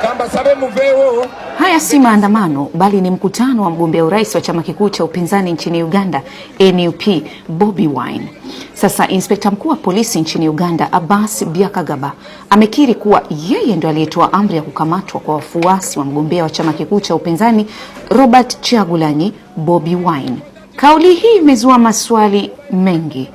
Kambasabe muveewo. Haya si maandamano bali ni mkutano wa mgombea urais wa chama kikuu cha upinzani nchini Uganda NUP, Bobi Wine. Sasa inspekta mkuu wa polisi nchini Uganda Abbas Byakagaba amekiri kuwa yeye ndo aliyetoa amri ya kukamatwa kwa wafuasi wa mgombea wa chama kikuu cha upinzani Robert Kyagulanyi, Bobi Wine. Kauli hii imezua maswali mengi.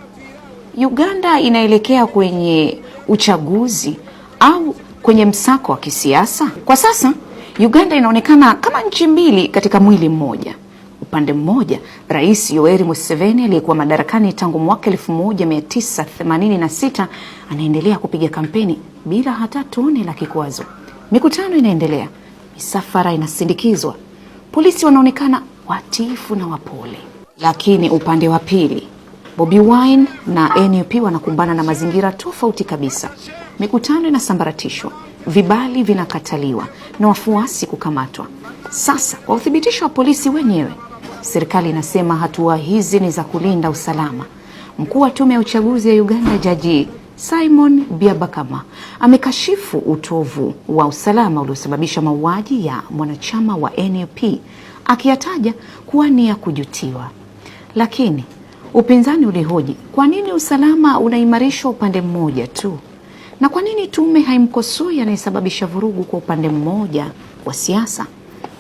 Uganda inaelekea kwenye uchaguzi au kwenye msako wa kisiasa? Kwa sasa Uganda inaonekana kama nchi mbili katika mwili mmoja. Upande mmoja, Rais Yoweri Museveni aliyekuwa madarakani tangu mwaka 1986 anaendelea kupiga kampeni bila hata tone la kikwazo. Mikutano inaendelea, misafara inasindikizwa, polisi wanaonekana watiifu na wapole. Lakini upande wa pili, Bobi Wine na NUP wanakumbana na mazingira tofauti kabisa. Mikutano inasambaratishwa, vibali vinakataliwa na wafuasi kukamatwa. Sasa kwa uthibitisho wa polisi wenyewe, serikali inasema hatua hizi ni za kulinda usalama. Mkuu wa tume ya uchaguzi ya Uganda, Jaji Simon Byabakama, amekashifu utovu wa usalama uliosababisha mauaji ya mwanachama wa NUP, akiyataja kuwa ni ya kujutiwa. Lakini upinzani ulihoji kwa nini usalama unaimarishwa upande mmoja tu na kwa nini tume haimkosoi anayesababisha vurugu kwa upande mmoja wa siasa?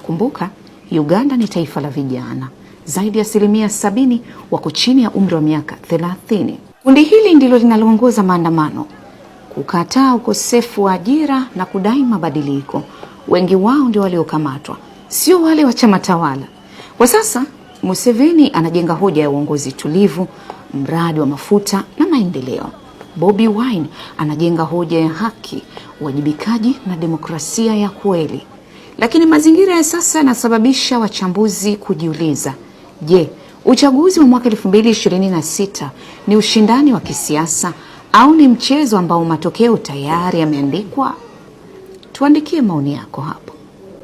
Kumbuka, Uganda ni taifa la vijana, zaidi ya 70% wako chini ya umri wa miaka 30. Kundi hili ndilo linaloongoza maandamano kukataa ukosefu wa ajira na kudai mabadiliko. Wengi wao ndio waliokamatwa, sio wale wa chama tawala. Kwa sasa Museveni anajenga hoja ya uongozi tulivu, mradi wa mafuta na maendeleo. Bobi Wine anajenga hoja ya haki, uwajibikaji na demokrasia ya kweli. Lakini mazingira ya sasa yanasababisha wachambuzi kujiuliza, je, uchaguzi wa mwaka 2026 ni ushindani wa kisiasa au ni mchezo ambao matokeo tayari yameandikwa? Tuandikie maoni yako hapo.